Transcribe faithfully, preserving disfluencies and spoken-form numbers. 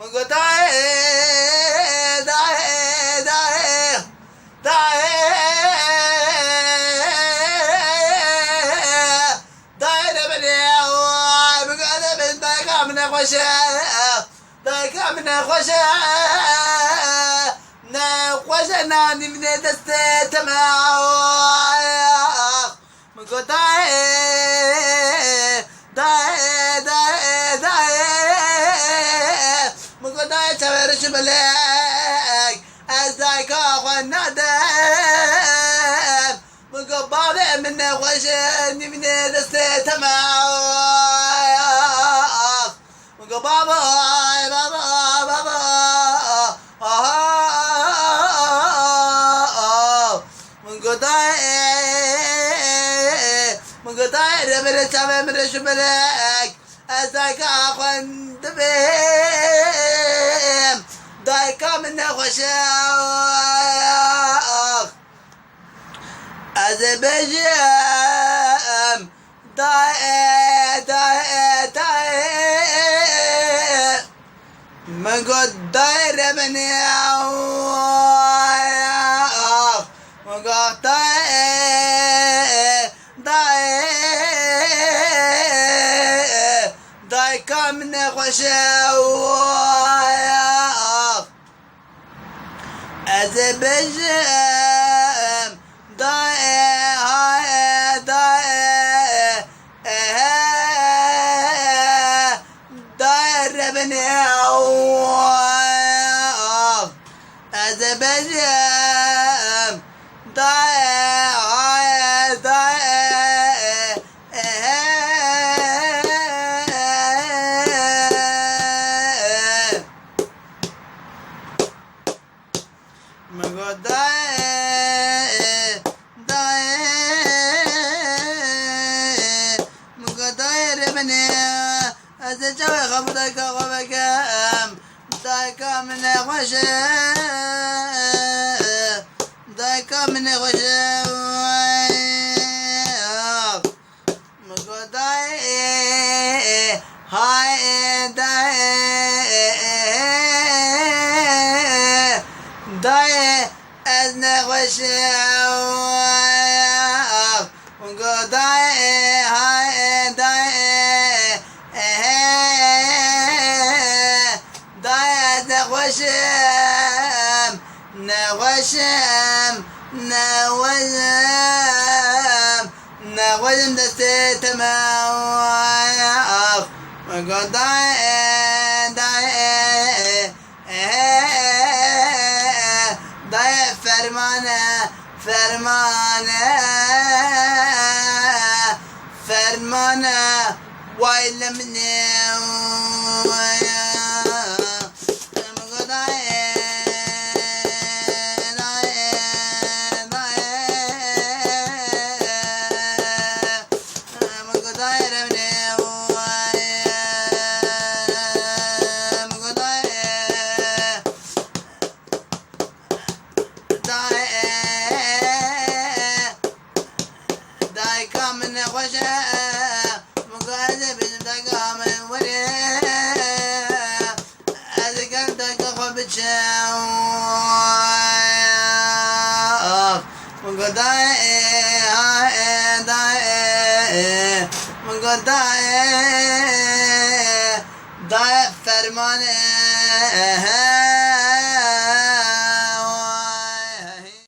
Min got dayê, dayê, dayê, dayê, dayê de min ê, ay, min got de min dayka min nexweş e, dayka min nexweş e, nexweş e, nanî min ê destê te me, ay, ax. Min got dayê, dayê, dayê, dayê. Min got dayê çavê rişibilek, ez dayka xwe nadim. Min got bavê min nexweş e, nîvnê destê te me. Ax. Min got baba, ay baba, baba, aha, min got dayê, min got dayê, re bire çavê min re şibilek, ez dayka xwe dibêm, dayka min nexweş e, ax. Ez ê bêjim, dayê, dayê, dayê. Min got dayê re min ê, ax. Min got dayê, dayê, dayka min nexweş e, ax. Ez ê bêjim, dayê, hayê, dayê, ehe, dayê re min ê, ax. Ez ê bêjim, dayê, hayê, dayê, ehe. Min got dayê, dayê, min got dayê re min ê, ez ê çavê xwe bi dayka xwe vekem, dayka min nexweş e, dayka min nexweş e, way, ax. Min got dayê, hayê, dayê, dayê, ez nexweş im, ax. Min got dayê, hayê, dayê, dayê, ez nexweş im, nexweş im, nexweş im. Nexweş im destê te me, ax. Min got dayê, dayê, dayê ferman e, ferman e, ferman e, way li min ê. Dayka min nexweş e, min got ez ê bêjim dayka min were, ez ê gel dayka xwe biçim. Ax, min got dayê, ha, e, dayê, min got dayê, dayê ferman e, he,